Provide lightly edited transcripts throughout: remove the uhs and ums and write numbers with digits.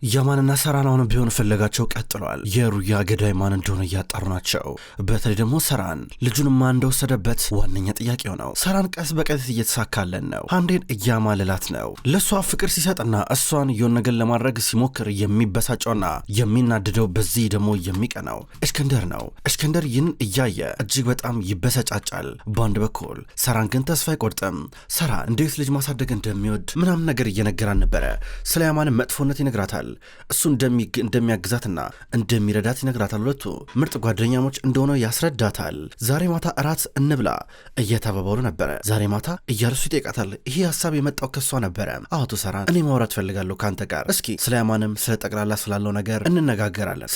ያማንና ሰራን አሁንም ቢሆን ፍለጋቸው ቀጥለዋል። የሩያ ገዳይ ማን እንደሆነ እያጣሩ ናቸው። በተለይ ደግሞ ሰራን ልጁን ማን እንደወሰደበት ዋነኛ ጥያቄው ነው። ሰራን ቀስ በቀስ እየተሳካለን ነው። አንዴን እያማልላት ነው። ለእሷ ፍቅር ሲሰጥና እሷን የሆነ ነገር ለማድረግ ሲሞክር የሚበሳጨውና የሚናድደው በዚህ ደግሞ የሚቀናው እስክንደር ነው። እስክንደር ይህን እያየ እጅግ በጣም ይበሰጫጫል። በአንድ በኩል ሰራን ግን ተስፋ አይቆርጥም። ሰራን እንዴት ልጅ ማሳደግ እንደሚወድ ምናምን ነገር እየነገራን ነበረ። ስለ ያማን መጥፎነት ይነግራታል። እሱ እንደሚያግዛትና እንደሚረዳት ይነግራታል። ሁለቱ ምርጥ ጓደኛሞች እንደሆነ ያስረዳታል። ዛሬ ማታ እራት እንብላ እየተባባሉ ነበረ። ዛሬ ማታ እያለ እሱ ይጠይቃታል። ይሄ ሀሳብ የመጣው ከሷ ነበረ። አቶ ሰራን እኔ ማውራት ፈልጋለሁ ከአንተ ጋር፣ እስኪ ስለ ያማንም ስለ ጠቅላላ ስላለው ነገር እንነጋገራለን።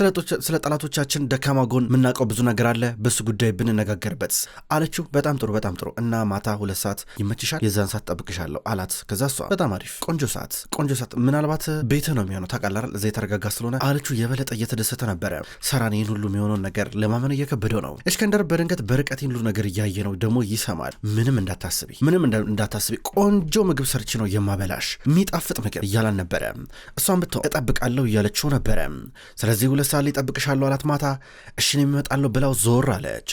ስለ ጠላቶቻችን ደካማ ጎን የምናውቀው ብዙ ነገር አለ፣ በሱ ጉዳይ ብንነጋገርበት አለችው። በጣም ጥሩ በጣም ጥሩ እና ማታ 2 ሰዓት ይመችሻል? የዛን ሰዓት ጠብቅሻለሁ አላት። ከዛ እሷ በጣም አሪፍ ቆንጆ ሰዓት ቆንጆ ሰዓት፣ ምናልባት ቤትህ ነው የሚሆነው ታውቃለህ አይደል? እዛ የተረጋጋ ስለሆነ አለችው። የበለጠ እየተደሰተ ነበረ። ሰራን ይህን ሁሉ የሚሆነውን ነገር ለማመን እየከበደው ነው። እስከንደር በድንገት በርቀት ይህን ሁሉ ነገር እያየ ነው፣ ደግሞ ይሰማል። ምንም እንዳታስቢ፣ ምንም እንዳታስቢ፣ ቆንጆ ምግብ ሰርቼ ነው የማበላሽ፣ የሚጣፍጥ ምግብ እያላን ነበረ። እሷን ብትሆን እጠብቃለሁ እያለችው ነበረ። ስለዚህ 2 ሰዓት ላይ እጠብቅሻለሁ አላት። ማታ እሺ እኔም እመጣለሁ ብላው ዞር አለች።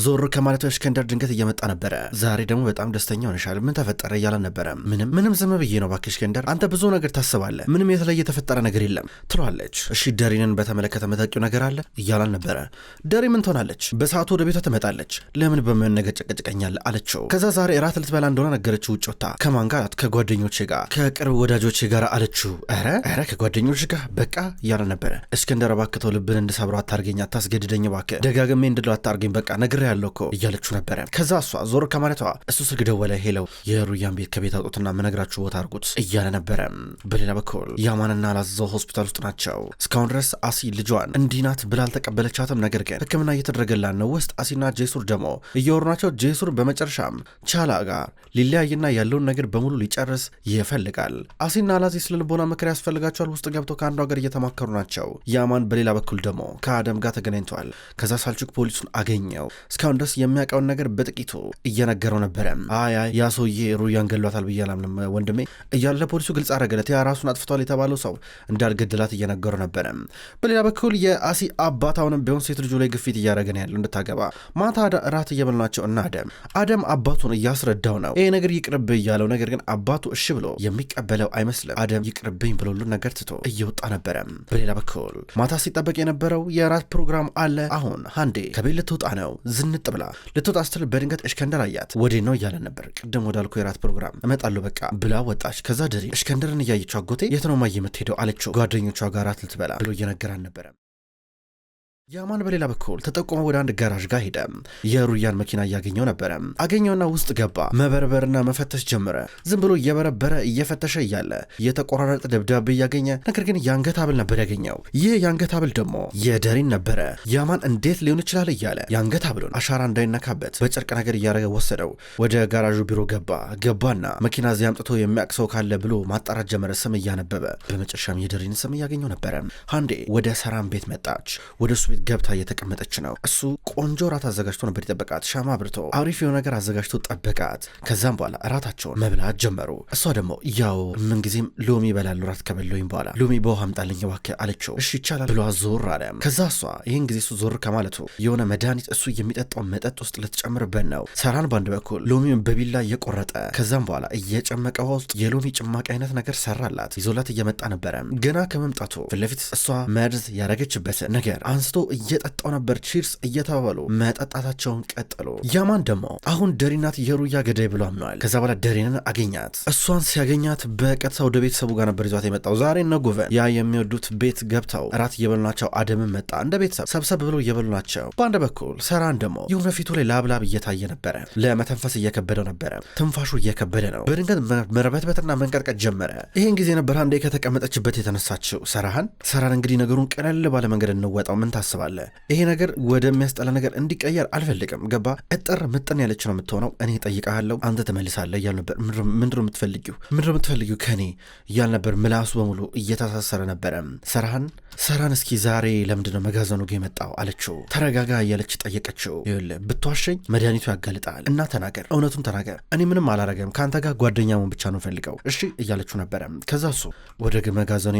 ዞር ከማለቷ እስከንደር ድንገት እየመጣ ነበረ። ዛሬ ደግሞ በጣም ደስተኛ ሆነሻል፣ ምን ተፈጠረ እያላን ነበረ። ምንም ምንም፣ ዝም ብዬ ነው እባክሽ እስከንደር፣ አንተ ብዙ ነገር ታስባለህ፣ ምንም የተለየ የተፈጠረ ነገር የለም ትሏለች። እሺ ደሪንን በተመለከተ መታቂው ነገር አለ እያላን ነበረ። ደሪ ምን ትሆናለች? በሰዓቱ ወደ ቤቷ ትመጣለች። ለምን በምን ነገር ጨቀጭቀኛል አለችው። ከዛ ዛሬ እራት ልትበላ እንደሆነ ነገረችው። ውጭ ወጥታ ከማን ጋር? ከጓደኞቼ ጋር፣ ከቅርብ ወዳጆቼ ጋር አለችው። ኧረ ኧረ ከጓደኞች ጋር በቃ እያለ ነበረ። እስክንደር እባክህ ተው፣ ልብን እንድሰብረው አታርገኝ፣ አታስገድደኝ እባክህ፣ ደጋግሜ እንድለው አታርገኝ፣ በቃ ነግሬሃለሁ እኮ እያለችው ነበረ። ከዛ እሷ ዞር ከማለቷ እሱ ስልክ ደወለ። Hello፣ የሩያን ቤት ከቤት አውጡትና መነግራችሁ ቦታ አርጉት እያለ ነበረ። በሌላ በኩል ያማንና አላዘው ሆስፒታል ውስጥ ናቸው። እስካሁን ድረስ አሲ ልጇን እንዲህ ናት ብላ አልተቀበለቻትም። ነገር ግን ሕክምና እየተደረገላት ነው። ውስጥ አሲና ጄሱር ደግሞ እያወሩ ናቸው። ጄሱር በመጨረሻም ቻላ ጋር ሊለያይና ያለውን ነገር በሙሉ ሊጨርስ ይፈልጋል። አሲና አላዚ ስለ ልቦና ምክር ያስፈልጋቸዋል። ውስጥ ገብተው ከአንዷ ጋር እየተማከሩ ናቸው። ያማን በሌላ በኩል ደግሞ ከአደም ጋር ተገናኝተዋል። ከዛ ሳልቹክ ፖሊሱን አገኘው። እስካሁን ድረስ የሚያውቀውን ነገር በጥቂቱ እየነገረው ነበረ። አይ አይ ያ ሰውዬ ሩያን ገሏታል ብዬ አላምንም ወንድሜ እያለ ፖሊሱ ግልጽ አረገለት። ያ ራሱን አጥፍቷል የተባለው ሰው እንዳልገደላት እየነገረው ነበረ። በሌላ በኩል የአሲ አባት አሁንም ቢሆን ሴት ልጁ ላይ ግፊት እያደረገ ነው ያለው እንድታገባ። ማታ እራት እየበሉ ናቸው እና አደም አደም አባቱን እያስረዳው ነው ይሄ ነገር ይቅርብ እያለው፣ ነገር ግን አባቱ እሺ ብሎ የሚቀበለው አይመስልም። አደም ይቅርብኝ ብሎ ሁሉን ነገር ትቶ እየወጣ ነበረ። በሌላ በኩል ማታ ሲጠበቅ የነበረው የእራት ፕሮግራም አለ። አሁን ሃንዴ ከቤት ልትወጣ ነው። ዝንጥ ብላ ልትወጣ ስትል በድንገት እሽከንደር አያት። ወዴ ነው እያለ ነበር። ቅድም ወዳልኩ የራት ፕሮግራም እመጣለሁ በቃ ብላ ወጣች። ከዛ ደሪ እሽከንደርን እያየችው አጎቴ የት ነው ማየ የምትሄደው አለችው። ጓደኞቿ ጋር እራት ልትበላ ብሎ እየነገራን ነበረ። ያማን በሌላ በኩል ተጠቆመ ወደ አንድ ጋራዥ ጋር ሄደ። የሩያን መኪና እያገኘው ነበረ። አገኘውና ውስጥ ገባ። መበርበርና መፈተሽ ጀመረ። ዝም ብሎ እየበረበረ እየፈተሸ እያለ የተቆራረጠ ደብዳቤ እያገኘ፣ ነገር ግን የአንገት ሐብል ነበር ያገኘው። ይህ የአንገት ሐብል ደግሞ የደሪን ነበረ። ያማን እንዴት ሊሆን ይችላል እያለ የአንገት ሐብሉን አሻራ እንዳይነካበት በጨርቅ ነገር እያደረገ ወሰደው። ወደ ጋራዡ ቢሮ ገባ። ገባና መኪና እዚህ አምጥቶ የሚያውቅ ሰው ካለ ብሎ ማጣራት ጀመረ፣ ስም እያነበበ። በመጨረሻም የደሪን ስም እያገኘው ነበረ። ሃንዴ ወደ ሰራን ቤት መጣች። ወደ እሱ ቤት ገብታ እየተቀመጠች ነው። እሱ ቆንጆ እራት አዘጋጅቶ ነበር የጠበቃት። ሻማ አብርቶ አሪፍ የሆነ ነገር አዘጋጅቶ ጠበቃት። ከዛም በኋላ እራታቸውን መብላት ጀመሩ። እሷ ደግሞ ያው ምንጊዜም ሎሚ ይበላሉ እራት ከበላሁኝ በኋላ ሎሚ በውሃ አምጣልኝ እባክህ አለችው። እሺ ይቻላል ብሎ ዞር አለ። ከዛ እሷ ይህን ጊዜ እሱ ዞር ከማለቱ የሆነ መድኃኒት እሱ የሚጠጣው መጠጥ ውስጥ ልትጨምርበት ነው። ሰራን በአንድ በኩል ሎሚውን በቢላ እየቆረጠ ከዛም በኋላ እየጨመቀ ውሃ ውስጥ የሎሚ ጭማቂ አይነት ነገር ሰራላት። ይዞላት እየመጣ ነበረ። ገና ከመምጣቱ ፊት ለፊት እሷ መርዝ ያደረገችበት ነገር አንስቶ እየጠጣው ነበር። Cheers እየተባባሉ መጠጣታቸውን ቀጠሉ። ያማን ደግሞ አሁን ደሪናት የሩያ ገዳይ ብሎ አምነዋል። ከዛ በኋላ ደሪንን አገኛት። እሷን ሲያገኛት በቀጥታ ወደ ቤተሰቡ ጋር ነበር ይዟት የመጣው። ዛሬ እነ ጉቨን ያ የሚወዱት ቤት ገብተው እራት እየበሉ ናቸው። አደምን መጣ። እንደ ቤተሰብ ሰብሰብ ብሎ እየበሉ ናቸው። በአንድ በኩል ሰራን ደግሞ የሆነ ፊቱ ላይ ላብላብ እየታየ ነበረ። ለመተንፈስ እየከበደው ነበረ። ትንፋሹ እየከበደ ነው። በድንገት መርበትበትና መንቀጥቀጥ ጀመረ። ይህን ጊዜ ነበር አንዴ ከተቀመጠችበት የተነሳችው። ሰራሃን ሰራን እንግዲህ ነገሩን ቀለል ባለ መንገድ እንወጣው፣ ምን ታስባለህ? ይሄ ነገር ወደሚያስጠላ ነገር እንዲቀየር አልፈልግም። ገባ? እጥር ምጥን ያለች ነው የምትሆነው። እኔ እጠይቅሃለሁ፣ አንተ ትመልሳለህ እያል ነበር። ምንድነው የምትፈልጊው? ምንድነው የምትፈልጊው ከኔ እያል ነበር። ምላሱ በሙሉ እየተሳሰረ ነበረ። ሰራሃን ሰራን እስኪ ዛሬ ለምንድነው መጋዘኑ ጋ የመጣው አለችው። ተረጋጋ እያለች ጠየቀችው። ይኸውልህ ብትዋሸኝ መድኃኒቱ ያጋልጣል እና ተናገር፣ እውነቱን ተናገር። እኔ ምንም አላረገም፣ ከአንተ ጋር ጓደኛሙን ብቻ ነው ፈልገው እሺ እያለችው ነበረ። ከዛ እሱ ወደ መጋዘኑ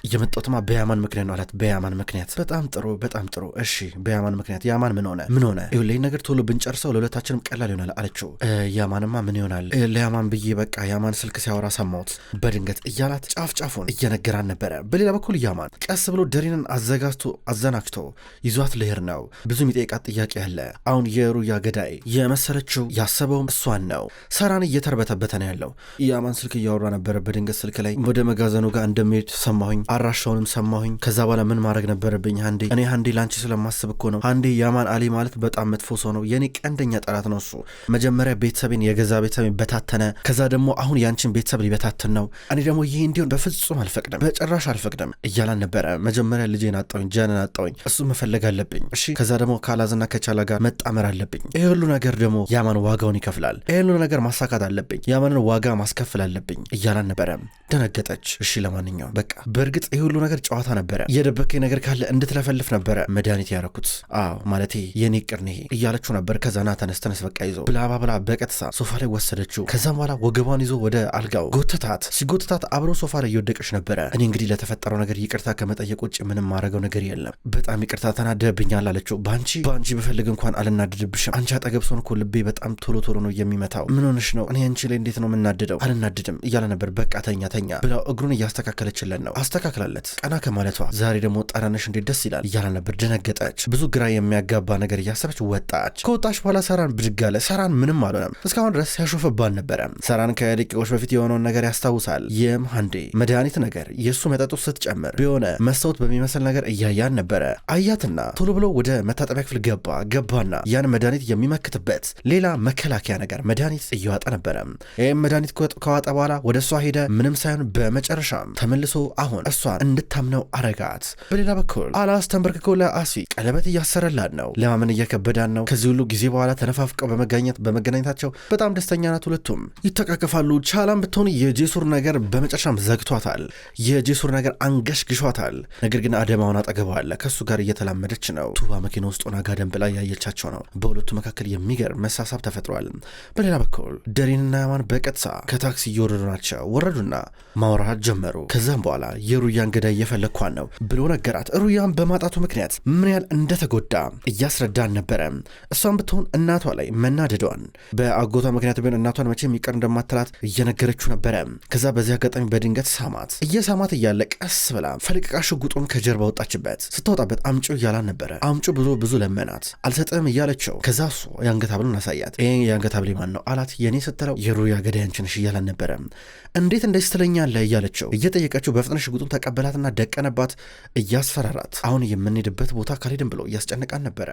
የመጣሁትማ በያማን ምክንያት ነው አላት። በያማን ምክንያት። በጣም ጥሩ በጣም ጥሩ እሺ፣ በያማን ምክንያት። ያማን ምን ሆነ ምን ሆነ? ይኸውልህ ነገር ቶሎ ብንጨርሰው ለሁለታችንም ቀላል ይሆናል አለችው። ያማንማ ምን ይሆናል? ለያማን ብዬ በቃ ያማን ስልክ ሲያወራ ሰማሁት በድንገት እያላት ጫፍ ጫፉን እየነገራን ነበረ። በሌላ በኩል ያማን ቀስ ብሎ ደሪንን አዘጋጅቶ አዘናግቶ ይዟት ልሄድ ነው። ብዙ የሚጠይቃት ጥያቄ አለ። አሁን የሩያ ገዳይ የመሰለችው ያሰበውም እሷን ነው። ሰራን እየተርበተበተ ነው ያለው። ያማን ስልክ እያወራ ነበረ። በድንገት ስልክ ላይ ወደ መጋዘኑ ጋር እንደሚሄድ ሰማሁኝ፣ አድራሻውንም ሰማሁኝ። ከዛ በኋላ ምን ማድረግ ነበረብኝ? አንዴ እኔ አንዴ ላንቺ ስለማስብ እኮ ነው። አንዴ ያማን አሊ ማለት በጣም መጥፎ ሰው ነው። የኔ ቀንደኛ ጠላት ነው እሱ። መጀመሪያ ቤተሰቤን የገዛ ቤተሰቤን በታተነ። ከዛ ደግሞ አሁን ያንቺን ቤተሰብ ሊበታትን ነው። እኔ ደግሞ ይህ እንዲሆን በፍጹም አልፈቅድም፣ በጭራሽ አልፈቅድም እያላን ነበረ። መጀመሪያ ልጄን አጣሁኝ፣ ጃንን አጣሁኝ። እሱ መፈለግ አለብኝ። እሺ ከዛ ደግሞ ካላዝና ከቻላ ጋር መጣመር አለብኝ። ይህ ሁሉ ነገር ደግሞ ያማን ዋጋውን ይከፍላል። ይህ ሁሉ ነገር ማሳካት አለብኝ፣ ያማንን ዋጋ ማስከፈል አለብኝ እያላን ነበረ። ደነገጠች። እሺ ለማንኛውም በቃ በእርግጥ ይህ ሁሉ ነገር ጨዋታ ነበረ። የደበከኝ ነገር ካለ እንድትለፈልፍ ነበረ መድኃኒት ያረኩት። አዎ ማለቴ የኔ ቅር ነው እያለችው ነበር። ከዛ ና ተነስ ተነስ በቃ ይዞ ብላ ብላ በቀጥታ ሶፋ ላይ ወሰደችው። ከዛም በኋላ ወገቧን ይዞ ወደ አልጋው ጎተታት። ሲጎተታት አብሮ ሶፋ ላይ እየወደቀች ነበረ። እኔ እንግዲህ ለተፈጠረው ነገር ይቅርታ ከመጠየቅ ውጭ ምንም ማድረገው ነገር የለም። በጣም ይቅርታ ተናደብኛል አለችው። በአንቺ ብፈልግ እንኳን አልናደድብሽም። አንቺ አጠገብ ስሆን እኮ ልቤ በጣም ቶሎ ቶሎ ነው የሚመታው። ምን ሆነሽ ነው? እኔ አንቺ ላይ እንዴት ነው የምናደደው? አልናደድም እያለ ነበር። በቃ ተኛ ተኛ ብላው እግሩን እያስተካከለችለት ነው። አስተካክላለት ቀና ከማለቷ ዛሬ ደግሞ ጠረንሽ እንዴት ደስ ይላል እያለ ነበር። ደነገጠች። ብዙ ግራ የሚያጋባ ነገር እያሰበች ወጣች። ከወጣች በኋላ ሰራን ብድግ አለ። ሰራን ምንም አልሆነም። እስካሁን ድረስ ሲያሾፍባን ነበረ። ሰራን ከደቂቃዎች በፊት የሆነውን ነገር ያስታውሳል። ይህም አንዴ መድኃኒት ነገር የእሱ መጠጡ ስትጨምር ቢሆነ መስታወት በሚመስል ነገር እያያን ነበረ። አያትና ቶሎ ብሎ ወደ መታጠቢያ ክፍል ገባና ያን መድኃኒት የሚመክትበት ሌላ መከላከያ ነገር መድኃኒት እየዋጠ ነበረ። ይህም መድኃኒት ከዋጠ በኋላ ወደ እሷ ሄደ። ምንም ሳይሆን በመጨረሻም ተመልሶ አሁን እሷን እንድታምነው አረጋት። በሌላ በኩል አላስ ተንበርክኮ ለአሲ ቀለበት እያሰረላት ነው። ለማመን እየከበዳን ነው። ከዚህ ሁሉ ጊዜ በኋላ ተነፋፍቀው በመገናኘታቸው በጣም ደስተኛ ናት። ሁለቱም ይተቃቀፋሉ። ቻላም ብትሆን የጄሱር ነገር በመጨረሻም ዘግቷታል። የጄሱር ነገር አንገሽግሿታል። ነገር ግን አደማውን አጠገቧ አለ። ከእሱ ጋር እየተላመደች ነው። ቱባ መኪና ውስጥ ሆና ጋደም ብላ ያየቻቸው ነው። በሁለቱ መካከል የሚገርም መሳሳብ ተፈጥሯል። በሌላ በኩል ደሪንና ያማን በቀጥታ ከታክሲ እየወረዱ ናቸው። ወረዱና ማውራት ጀመሩ። ከዛም በኋላ የሩያን ገዳይ እየፈለግኳን ነው ብሎ ነገራት። ሩያን በማጣቱ ምክንያት ምን ያህል እንደተጎዳ እያስረዳን ነበረ። እሷን ብትሆን እናቷ ላይ መናደዷን በአጎቷ ምክንያት ቢሆን እናቷን መቼም ይቅር እንደማትላት እየነገረችው ነበረ። ከዛ በዚህ አጋጣሚ በድንገት ሳማት። እየሳማት እያለ ቀስ ብላ ፈልቅቃ ሽጉጡን ከጀርባ ወጣችበት። ስትወጣበት አምጩ እያላን ነበረ። አምጩ ብዙ ብዙ ለመናት፣ አልሰጥም እያለችው። ከዛ እሱ የአንገት ሐብሉን አሳያት። ይሄ የአንገት ሐብል ማን ነው አላት። የኔ ስትለው የሩያ ገዳይ አንቺ ነሽ እያላን ነበረ። እንዴት እንደዚህ ትለኛለህ እያለችው እየጠየቀችው በፍጥነት ሽጉጡን ተቀበላትና ደቀነባት፣ እያስፈራራት አሁን የምንሄድበት ቦታ ካልሄድን ብሎ እያስጨነቃን ነበረ።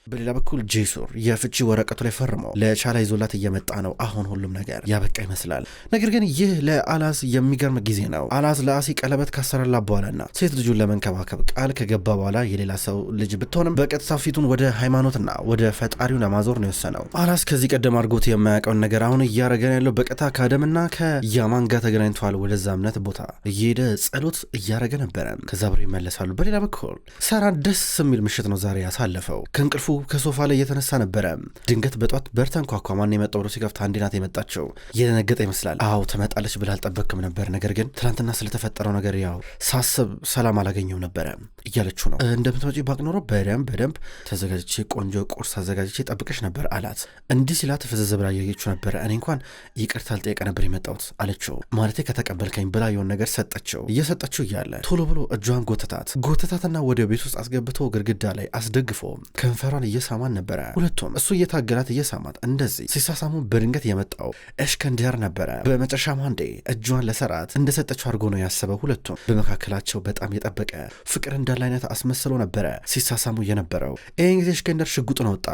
በሌላ በኩል ጄሱር የፍቺ ወረቀቱ ላይ ፈርሞ ለቻላ ይዞላት እየመጣ ነው። አሁን ሁሉም ነገር ያበቃ ይመስላል። ነገር ግን ይህ ለአላዝ የሚገርም ጊዜ ነው። አላዝ ለአሲ ቀለበት ካሰረላት በኋላና ሴት ልጁን ለመንከባከብ ቃል ከገባ በኋላ የሌላ ሰው ልጅ ብትሆንም በቀጥታ ፊቱን ወደ ሃይማኖትና ወደ ፈጣሪው ለማዞር ነው የወሰነው። አላዝ ከዚህ ቀደም አድርጎት የማያውቀውን ነገር አሁን እያደረገ ያለው በቀጥታ ከአደምና ከያማን ጋር ተገናኝተዋል። ወደዛ እምነት ቦታ እየሄደ ጸሎት እያደረገ ነበረ። ከዛ ብሮ ይመለሳሉ። በሌላ በኩል ሰራን ደስ የሚል ምሽት ነው ዛሬ ያሳለፈው። ከእንቅልፉ ከሶፋ ላይ እየተነሳ ነበረ። ድንገት በጧት በር ተንኳኳ። ማን የመጣው ብሎ ሲከፍት አንዴ ናት የመጣችው። እየደነገጠ ይመስላል። አዎ ትመጣለች ብለህ አልጠበቅም ነበር፣ ነገር ግን ትናንትና ስለተፈጠረው ነገር ያው ሳስብ ሰላም አላገኘው ነበረ እያለችው ነው። እንደምትመጪ ባቅ ኖሮ በደንብ በደንብ ተዘጋጅቼ ቆንጆ ቁርስ አዘጋጅቼ ጠብቀሽ ነበር አላት። እንዲህ ሲላት ፈዘዘ ብላ እያየችው ነበረ። እኔ እንኳን ይቅርታ ልጠይቅ ነበር የመጣሁት አለችው። ማለቴ ከተቀበልከኝ ብላ የሆነ ነገር ሰጠችው። እየሰጠችው እያለ ቶሎ ብሎ እጇን ጎተታት ጎተታትና ወደ ቤት ውስጥ አስገብቶ ግድግዳ ላይ አስደግፎ ከንፈሯን እየሳማን ነበረ። ሁለቱም እሱ እየታገላት እየሳማት እንደዚህ ሲሳሳሙ በድንገት የመጣው እሽከንደር ነበረ። በመጨረሻም አንዴ እጇን ለሰራት እንደሰጠችው አድርጎ ነው ያሰበው። ሁለቱም በመካከላቸው በጣም የጠበቀ ፍቅር እንዳለ አይነት አስመስሎ ነበረ ሲሳሳሙ የነበረው። ይህን ጊዜ እሽከንደር ሽጉጡን አውጣ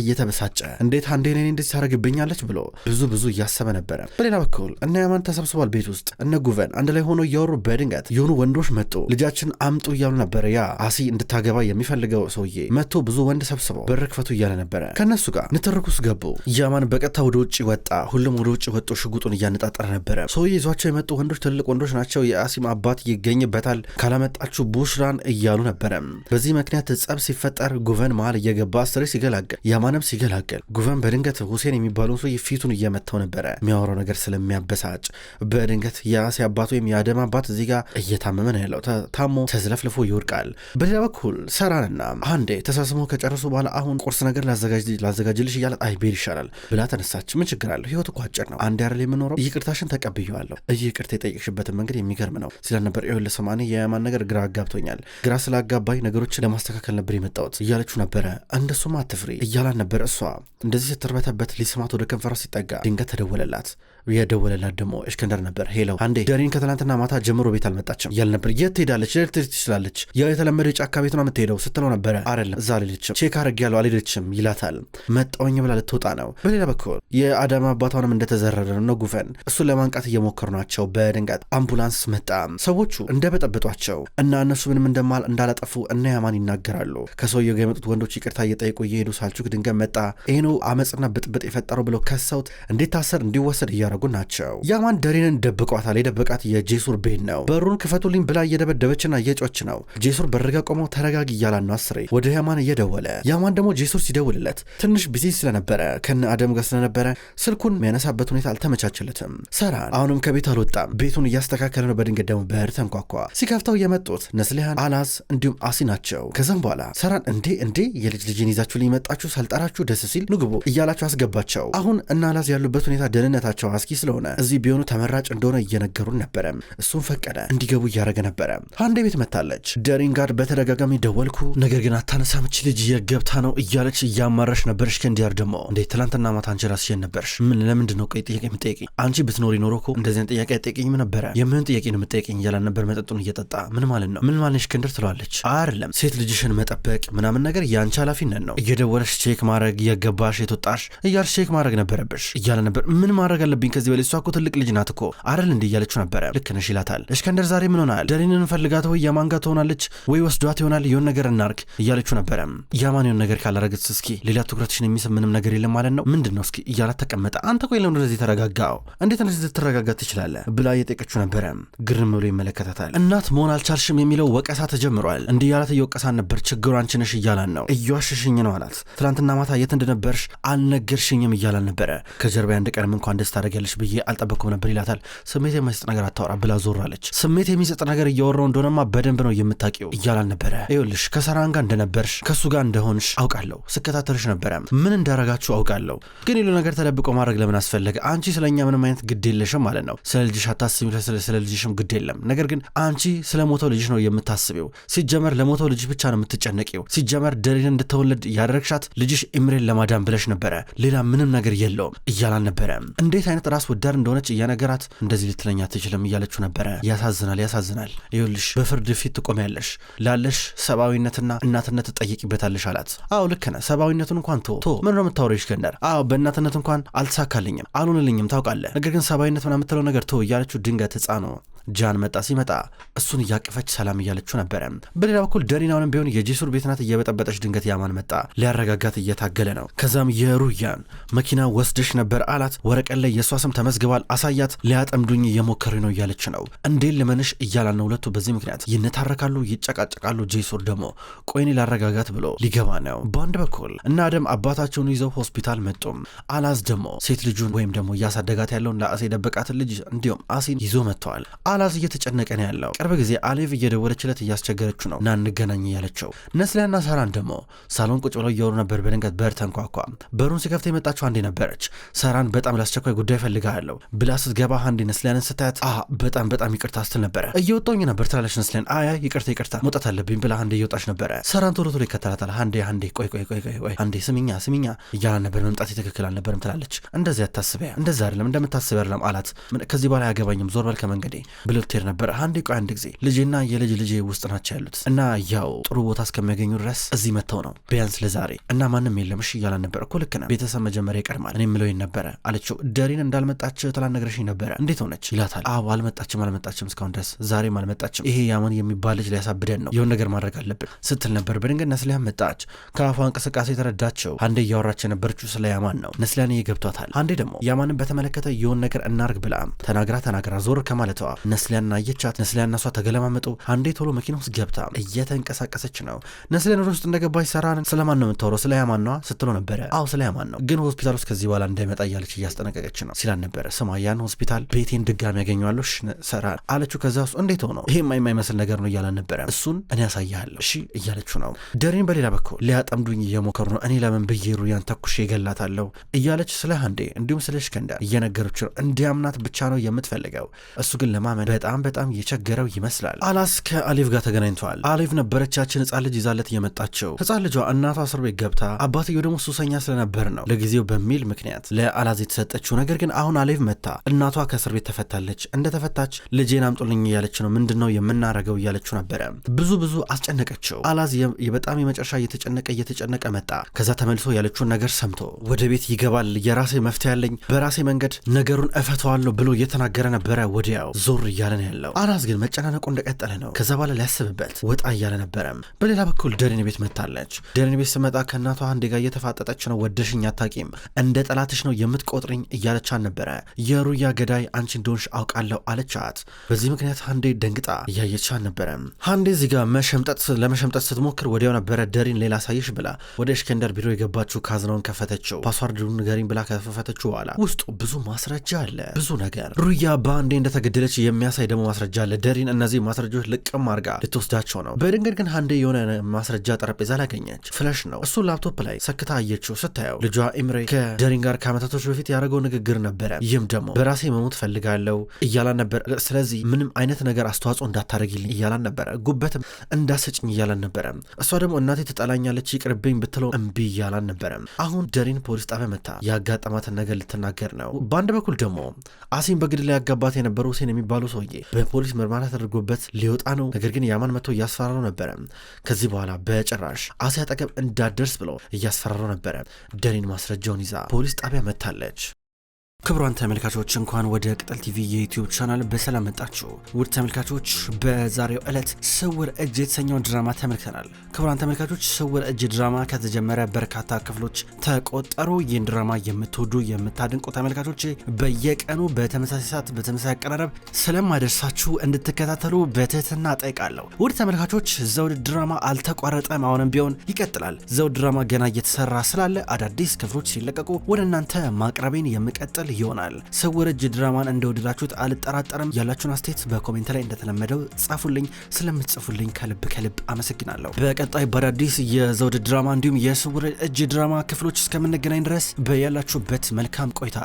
እየተበሳጨ እንዴት አንዴ እኔን እንደዚህ ታደርግብኛለች ብሎ ብዙ ብዙ እያሰበ ነበረ። በሌላ በኩል እነ ያማን ተሰብስቧል ቤት ውስጥ እነ ጉቨን አንድ ላይ ሆኖ እያወሩ በድንገት የሆኑ ወንዶች መጡ። ልጃችን አምጡ እያሉ ነበረ። ያ አሲ እንድታገባ የሚፈልገው ሰውዬ መጥቶ ብዙ ወንድ ተሰብስበው በር ክፈቱ እያለ ነበረ። ከእነሱ ጋር ንትርክ ውስጥ ገቡ። ያማን በቀጥታ ወደ ውጭ ወጣ። ሁሉም ወደ ውጭ ወጡ። ሽጉጡን እያነጣጠረ ነበረ። ሰውዬ ይዟቸው የመጡ ወንዶች ትልልቅ ወንዶች ናቸው። የአሲም አባት ይገኝበታል። ካላመጣችሁ ቡሽራን እያሉ ነበረ። በዚህ ምክንያት ጸብ ሲፈጠር ጉቨን መሃል እየገባ አስሬ ሲገላገል፣ ያማንም ሲገላገል፣ ጉቨን በድንገት ሁሴን የሚባለውን ሰውዬ ፊቱን እየመታው ነበረ። የሚያወራው ነገር ስለሚያበሳጭ በድንገት የአሲ አባት ወይም የአደም አባት እዚህ ጋር እየታመመ ነው ያለው። ታሞ ተዝለፍልፎ ይወድቃል። በሌላ በኩል ሰራንና አንዴ ተሳስመው ከጨረሱ በኋላ አሁን ቁርስ ነገር ላዘጋጅልሽ እያላት አይ ቤር ይሻላል ብላ ተነሳች። ምን ችግር አለው? ህይወት እኮ አጭር ነው። አንድ ያረል የምኖረው ይቅርታሽን ተቀብየዋለሁ። ይቅርታ የጠየቅሽበትን መንገድ የሚገርም ነው ሲላል ነበር። ይኸውልህ ስማ፣ እኔ የማን ነገር ግራ አጋብቶኛል። ግራ ስላጋባኝ ነገሮችን ለማስተካከል ነበር የመጣሁት እያለችው ነበረ። እንደሱማ አትፍሪ እያላን ነበር። እሷ እንደዚህ ስትርበተበት ሊስማት ወደ ከንፈሯ ሲጠጋ ድንገት ተደወለላት። የደወለላት ደግሞ እስክንደር ነበር። Hello አንዴ ደሪን ከትላንትና ማታ ጀምሮ ቤት አልመጣችም እያለ ነበር። የት ትሄዳለች? ልትሄድ ትችላለች። ያው የተለመደ የጫካ ቤት ነው የምትሄደው ስትለው ነበረ። አይደለም እዛ አልሄደችም፣ check አድርጌያለሁ አልሄደችም ይላታል። መጣውኝ ብላ ልትወጣ ነው። በሌላ በኩል የአዳማ አባቷንም እንደተዘረረ ነው ጉፈን እሱን ለማንቃት እየሞከሩ ናቸው። በድንገት አምቡላንስ መጣ። ሰዎቹ እንደበጠበጧቸው እና እነሱ ምንም እንዳላጠፉ እና ያማን ይናገራሉ። ከሰውየው ጋር የመጡት ወንዶች ይቅርታ እየጠየቁ እየሄዱ ሳልቹክ ድንገት መጣ። ይህ ነው አመፅና ብጥብጥ የፈጠረው ብለው ከሰውት እንዲታሰር እንዲወሰድ እያደረጉ ናቸው። ያማን ደሪንን ደብቋታል። የደበቃት የጄሱር ቤት ነው። በሩን ክፈቱልኝ ብላ እየደበደበችና እየጮች ነው። ጄሱር በርጋ ቆመው ተረጋጊ እያላን ነው አስሬ ወደ ያማን እየደወለ። ያማን ደግሞ ጄሱር ሲደውልለት ትንሽ busy ስለነበረ ከነ አደም ጋር ስለነበረ ስልኩን የሚያነሳበት ሁኔታ አልተመቻቸለትም። ሰራን አሁንም ከቤት አልወጣም። ቤቱን እያስተካከለ ነው። በድንገት ደግሞ በር ተንኳኳ። ሲከፍተው የመጡት ነስሊሃን፣ አላዝ እንዲሁም አሲ ናቸው። ከዛም በኋላ ሰራን እንዴ እንዴ የልጅ ልጅን ይዛችሁ ሊመጣችሁ ሳልጠራችሁ ደስ ሲል ንግቡ እያላቸው አስገባቸው። አሁን እና አላዝ ያሉበት ሁኔታ ደህንነታቸው አስጊ ስለሆነ እዚህ ቢሆኑ ተመራጭ እንደሆነ እየነገሩን ነበረ። እሱም ፈቀደ። እንዲገቡ እያደረገ ነበረ። አንድ ቤት መታለች። ደሪን ጋር በተደጋጋሚ ደወልኩ፣ ነገር ግን አታነሳም። እቺ ልጅ የገብታ ነው እያለች እያማረሽ ነበር። እስከንዲያር ደግሞ እንዴ ትላንትና ማታ አንቺ ራስሽ ነበርሽ። ምን ለምንድን ነው ቆይ ጥያቄ የምጠይቅኝ? አንቺ ብትኖሪ ኖሮ እኮ እንደዚህ ጥያቄ አይጠይቅኝም ነበረ። የምን ጥያቄ ነው የምጠይቅኝ እያላን ነበር። መጠጡን እየጠጣ ምን ማለት ነው ምን ማለት እስክንድር ትለዋለች። አይደለም ሴት ልጅሽን መጠበቅ ምናምን ነገር የአንቺ ኃላፊነት ነው። እየደወለሽ check ማድረግ የገባሽ የትወጣሽ እያልሽ check ማድረግ ነበረብሽ እያለ ነበር። ምን ማድረግ አለብኝ ከዚህ በላይ እሷ እኮ ትልቅ ልጅ ናት እኮ አይደል እንዴ እያለችው ነበረ። ልክ ነሽ ይላታል። እስክንድር ዛሬ ምን ሆናል? ደሪንን ፈልጋት ወይ ያማን ጋር ትሆናለች ወይ ወስዷት ይሆናል የሆነ ነገር እናርግ እያለችው ነበረ። ያማን የሆነ ነገር ካላረገች እስኪ ሌላ ትኩረትሽን የሚስብ ምንም ነገር የለም ማለት ነው ምንድን ነው እስኪ እያላት ተቀመጠ። አንተ ቆይ ለምን እንደዚህ ተረጋጋው? እንዴት እንደዚህ ትረጋጋ ትችላለህ? ብላ እየጠየቀችው ነበረ። ግርም ብሎ ይመለከታታል። እናት መሆን አልቻልሽም የሚለው ወቀሳ ተጀምሯል። እንዲህ እያላት እየወቀሳን ነበር። ችግሩ አንቺ ነሽ እያላን ነው። እየዋሸሽኝ ነው አላት። ትላንትና ማታ የት እንደነበርሽ አልነገርሽኝም እያላን ነበረ። ከጀርባ አንድ ቀንም እንኳን ደስ ታደርጊያለሽ ብዬ አልጠበቅኩም ነበር ይላታል። ስሜት የማይሰጥ ነገር አታወራ ብላ ዞራለች። ስሜት የሚሰጥ ነገር እያወራው እንደሆነማ በደንብ ነው የምታውቂው እያላን ነበረ። ይኸውልሽ ከሰራን ጋር እንደነበርሽ ከእሱ ጋር እንደሆንሽ አውቃለሁ። ስከታተልሽ ነበረ። ምን እንዳረጋችሁ አውቃለሁ። ግን ይሉ ነገር ተደብቆ ማድረግ ለምን አስፈለገ? አንቺ ስለኛ ምንም አይነት ግድ የለሽም ማለት ነው። ስለ ልጅሽ አታስቢ፣ ስለ ልጅሽም ግድ የለም። ነገር ግን አንቺ ስለ ሞተው ልጅሽ ነው የምታስቢው። ሲጀመር ለሞተው ልጅሽ ብቻ ነው የምትጨነቂው። ሲጀመር ደሪን እንድትወለድ ያደረግሻት ልጅሽ ኢምሬን ለማዳን ብለሽ ነበረ። ሌላ ምንም ነገር የለውም እያላን ነበረ። እንዴት አይነት ራስ ወዳድ እንደሆነች እያነገራት እንደዚህ ልትለኛ አትችልም እያለችው ነበረ። ያሳዝናል፣ ያሳዝናል። ይኸውልሽ በፍርድ ፊት ትቆሚያለሽ፣ ላለሽ ሰብአዊነትና እናትነት ትጠየቂበታለሽ አላት። አዎ ልክ ነህ። ሰብአዊነቱን እንኳን ቶ ምን ነው የምታወሪው እስክንደር? አዎ በእናትነት እንኳን አልተሳካልኝም፣ አልሆንልኝም ታውቃለህ። ነገር ግን ሰብአዊነት ምናምን የምትለው ነገር ቶ እያለችው ድንገት ህፃኑ ጃን መጣ። ሲመጣ እሱን እያቀፈች ሰላም እያለችው ነበረ። በሌላ በኩል ደሪናውንም ቢሆን የጄሱር ቤት ናት እየበጠበጠች፣ ድንገት ያማን መጣ። ሊያረጋጋት እየታገለ ነው። ከዛም የሩያን መኪና ወስደሽ ነበር አላት። ወረቀት ላይ የእሷ ስም ተመዝግቧል አሳያት። ሊያጠምዱኝ እየሞከሩ ነው እያለች ነው። እንዴት ልመንሽ እያላን ነው። ሁለቱ በዚህ ምክንያት ይነታረካሉ፣ ይጨቃጨቃሉ። ጄሱር ደግሞ ቆይኔ ላረጋጋት ብሎ ሊገባ ነው። በአንድ በኩል እና አደም አባታቸውን ይዘው ሆስፒታል መጡም። አላዝ ደግሞ ሴት ልጁን ወይም ደግሞ እያሳደጋት ያለውን ለአሴ የደበቃትን ልጅ እንዲሁም አሴን ይዞ መጥተዋል። አላዝ እየተጨነቀ ነው ያለው። ቅርብ ጊዜ አሌቭ እየደወለችለት እያስቸገረችው ነው እና እንገናኝ እያለችው። ነስሊያና ሰራን ደግሞ ሳሎን ቁጭ ብለው እያወሩ ነበር። በድንገት በር ተንኳኳ። በሩን ሲከፍት የመጣችው አንዴ ነበረች። ሰራን በጣም ላስቸኳይ ጉዳይ ፈልጋለሁ ብላ ስትገባ አንዴ ነስሊያንን ስታያት በጣም በጣም ይቅርታ ስትል ነበረ። እየወጣሁኝ ነበር ትላለች ነስሊያን። አያ ይቅርታ ይቅርታ መውጣት አለብኝ ብላ አንዴ እየወጣች ነበረ። ሰራን ቶሎ ቶሎ ይከተላታል። አንዴ አንዴ ቆይ ቆይ ቆይ ቆይ ቆይ አንዴ ስሚኛ ስሚኛ እያላ ነበር። መምጣት ትክክል አልነበርም ትላለች። እንደዚያ አታስቢያ፣ እንደዛ አይደለም እንደምታስቢያ አይደለም አላት። ከዚህ በኋላ አያገባኝም፣ ዞር በል ከመንገዴ ብሎ ትሄድ ነበር። አንዴ ቆይ አንድ ጊዜ ልጄና የልጅ ልጄ ውስጥ ናቸው ያሉት እና ያው ጥሩ ቦታ እስከሚያገኙ ድረስ እዚህ መጥተው ነው ቢያንስ ለዛሬ እና ማንም የለም እሺ እያላን ነበር። እኮ ልክ ነህ፣ ቤተሰብ መጀመሪያ ይቀድማል፣ እኔ የምለው ነበረ አለችው። ደሪን እንዳልመጣች ትላንት ነግረሽኝ ነበረ፣ እንዴት ሆነች ይላታል። አዎ አልመጣችም አልመጣችም እስካሁን ድረስ ዛሬም አልመጣችም። ይሄ ያማን የሚባል ልጅ ሊያሳብደን ነው፣ የሆነ ነገር ማድረግ አለብን ስትል ነበር። በድንገት ነስሊያን መጣች። ከአፏ እንቅስቃሴ የተረዳቸው አንዴ እያወራች የነበረችው ስለ ያማን ነው። ነስሊያን ገብቷታል። አንዴ ደግሞ ያማንን በተመለከተ የሆነ ነገር እናርግ ብላ ተናግራ ተናግራ ዞር ከማለቷ ነስሊያን አየቻት። ነስሊያን እሷ ተገለማመጡ። አንዴ ቶሎ መኪና ውስጥ ገብታ እየተንቀሳቀሰች ነው። ነስሊያን ወደ ውስጥ እንደገባች ሰራን ስለማን ነው የምታወራው? ስለ ያማን ነዋ ስትለው ነበረ። አዎ ስለ ያማን ነው፣ ግን ሆስፒታል ውስጥ ከዚህ በኋላ እንዳይመጣ እያለች እያስጠነቀቀች ነው ሲላን ነበረ። ስማ ያን ሆስፒታል ቤቴን ድጋሚ ያገኘዋለሁ ሰራን አለችው። ከዛ ውስጥ እንዴት ሆኖ ይሄ የማይመስል ነገር ነው እያላን ነበረ። እሱን እኔ ያሳይሃለሁ እሺ እያለችው ነው። ደሬን በሌላ በኩል ሊያጠምዱኝ እየሞከሩ ነው፣ እኔ ለምን ብዬ ሩያን ተኩሼ እገላታለሁ እያለች ስለ ሀንዴ እንዲሁም ስለ ሽከንዳር እየነገረችው ነው። እንዲያምናት ብቻ ነው የምትፈልገው። እሱ ግን ለማመን በጣም በጣም የቸገረው ይመስላል። አላስ ከአሊፍ ጋር ተገናኝተዋል። አሊፍ ነበረቻችን ህፃን ልጅ ይዛለት የመጣችው። ህፃን ልጇ እናቷ እስር ቤት ገብታ አባትየው ደግሞ ሱሰኛ ስለነበር ነው ለጊዜው በሚል ምክንያት ለአላዝ የተሰጠችው። ነገር ግን አሁን አሊፍ መታ እናቷ ከእስር ቤት ተፈታለች። እንደተፈታች ልጄን አምጡልኝ እያለች ነው። ምንድን ነው የምናረገው እያለችው ነበረ። ብዙ ብዙ አስጨነቀችው። አላዝ በጣም የመጨረሻ እየተጨነቀ እየተጨነቀ መጣ። ከዛ ተመልሶ ያለችውን ነገር ሰምቶ ወደ ቤት ይገባል። የራሴ መፍትሄ ያለኝ በራሴ መንገድ ነገሩን እፈተዋለሁ ብሎ እየተናገረ ነበረ። ወዲያው ዞር እያለ ነው ያለው። አላዝ ግን መጨናነቁ እንደቀጠለ ነው። ከዛ በኋላ ሊያስብበት ወጣ እያለ ነበረ። በሌላ በኩል ደሬን ቤት መታለች። ደሬን ቤት ስመጣ ከእናቷ አንዴ ጋር እየተፋጠጠች ነው። ወደሽኝ አታቂም፣ እንደ ጠላትሽ ነው የምትቆጥርኝ እያለቻት ነበረ። የሩያ ገዳይ አንቺ እንደሆንሽ አውቃለሁ አለቻት። በዚህ ምክንያት አንዴ ደንግጣ እያየቻት ነበረ። አንዴ እዚህ ጋር ለመሸምጠጥ ስትሞክር ወዲያው ነበረ ደሪን ሌላ ሳይሽ ብላ ወደ እስከንደር ቢሮ የገባችው። ካዝናውን ከፈተችው። password ኡን ንገሪኝ ብላ ከፈተችው በኋላ ውስጡ ብዙ ማስረጃ አለ፣ ብዙ ነገር ሩያ በአንዴ እንደተገደለች የሚያሳይ ደግሞ ማስረጃ አለ። ደሪን እነዚህ ማስረጃዎች ልቅም አርጋ ልትወስዳቸው ነው። በድንገት ግን አንዴ የሆነ ማስረጃ ጠረጴዛ ላይ አገኘች። flash ነው። እሱ ላፕቶፕ ላይ ሰክታ አየችው። ስታየው ልጇ ኢምሬ ከደሪን ጋር ከዓመታቶች በፊት ያደረገው ንግግር ነበረ። ይህም ደግሞ በራሴ መሞት ፈልጋለሁ እያላን ነበር። ስለዚህ ምንም አይነት ነገር አስተዋጽኦ እንዳታደርጊልኝ እያላን ነበረ። ጉበትም እንዳሰጭኝ እያላን ነበረ። እሷ ደግሞ እናቴ ትጠላኛለች ይቅርብኝ ብትለው እምቢ እያላን ነበረ። አሁን ደሪን ፖሊስ ጣቢያ መታ ያጋጠማትን ነገር ልትናገር ነው። በአንድ በኩል ደግሞ አሲም በግድ ላይ ያጋባት የነበረው ሁሴን የሚባለው ሰውዬ በፖሊስ ምርመራ ተደርጎበት ሊወጣ ነው። ነገር ግን ያማን መጥቶ እያስፈራረው ነበረ። ከዚህ በኋላ በጭራሽ አሲ አጠገብ እንዳደርስ ብሎ እያስፈራረው ነበረ። ደሪን ማስረጃውን ይዛ ፖሊስ ጣቢያ መታለች። ክቡራን ተመልካቾች እንኳን ወደ ቅጠል ቲቪ የዩቲዩብ ቻናል በሰላም መጣችሁ። ውድ ተመልካቾች በዛሬው ዕለት ስውር እጅ የተሰኘውን ድራማ ተመልክተናል። ክቡራን ተመልካቾች ስውር እጅ ድራማ ከተጀመረ በርካታ ክፍሎች ተቆጠሩ። ይህን ድራማ የምትወዱ የምታድንቁ ተመልካቾች በየቀኑ በተመሳሳይ ሰዓት በተመሳሳይ አቀራረብ ስለማደርሳችሁ እንድትከታተሉ በትህትና ጠይቃለሁ። ውድ ተመልካቾች ዘውድ ድራማ አልተቋረጠም፣ አሁንም ቢሆን ይቀጥላል። ዘውድ ድራማ ገና እየተሰራ ስላለ አዳዲስ ክፍሎች ሲለቀቁ ወደ እናንተ ማቅረቤን የምቀጥል ይሆናል። ስውር እጅ ድራማን እንደወደዳችሁት አልጠራጠርም። ያላችሁን አስተያየት በ comment ላይ እንደተለመደው ጻፉልኝ። ስለምትጽፉልኝ ከልብ ከልብ አመሰግናለሁ። በቀጣይ በአዳዲስ የዘውድ ድራማ እንዲሁም የስውር እጅ ድራማ ክፍሎች እስከምንገናኝ ድረስ በያላችሁበት መልካም ቆይታ።